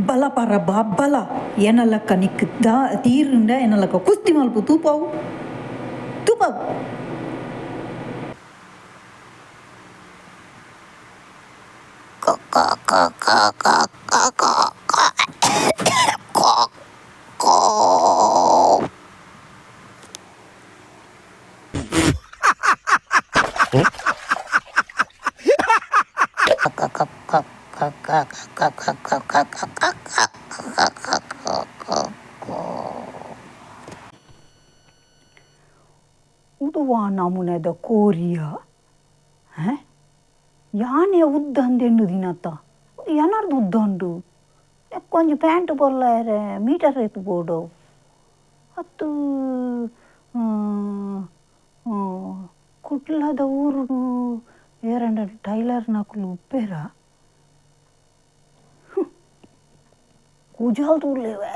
ಬಲ ಪರಬ ಬಲ ಎನಲಕ್ಕ ನಿಕ್ಕ್ ದಾ ತೀರುಂಡ ಎನಲಕ್ಕ ಕುಸ್ತಿ ಮಲ್ಪು ತೂಪಾವು ತೂಪಾವು. ಉಂದು ವಾ ನಮೂನೆದ ಕೋರಿಯ ಹೇ ಯಾನೆ ಉದ್ದ ಅಂದ್ ಎನ್ನುದಿನತ ಉಂದು ಎನರ್ದ್ ಉದ್ದ ಉಂಡು ನೆಕ್ಕ್ ಒಂಜಿ ಪ್ಯಾಂಟ್ ಪೊಲ್ಲಾಯೆರೆ ಮೀಟರ್ ಏತ್ ಬೋಡು ಅತ್ತ್ ಕುಡ್ಲದ ಊರುಡು ಏರಾಂಡ ಟೈಲರ್ ನಕುಲು ಉಪ್ಪೆರಾ ಕುಜಲ್ ತೂಲೆವೆ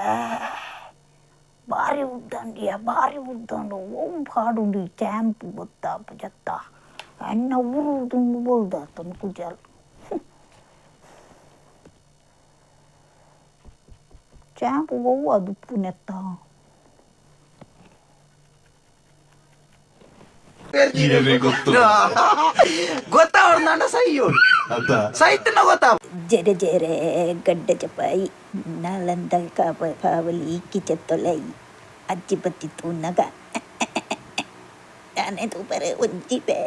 ಬಾರಿ ಉದ್ದ ಉಂಡಿಯ ಬಾರಿ ಉದ್ದ ಉಂಡು ಒವು ಪಾಡುಂಡು ಈ ಚಾಂಪು ಗೊತ್ತಾಪುಜತ್ತ ಎನ್ನ ಊರುಡು ದುಂಬು ಬೋಲ್ದಾತುಂಡು ಕುಜಲ್ ಚಾಂಪು ಒವು ಆದುಪ್ಪು ನೆತ್ತ. ಗೊತ್ತಾವಡ್ದಾಂಡ ಸೈಯೋಡು ಸೈತನ ಗೊತ್ತಾವ. ಜೆರೆ ಜೆರೆ ಗಡ್ಡ ಜಪಾಯಿ ನಲಂದ ಕಾವಲಿ ಕಿಚತ್ತೊಲೈ ಅಜ್ಜಿ ಬತ್ತಿ ತೂನಗ ದಾನೆ ತೂಪರೆ ಒಂಜಿ ಬೇ.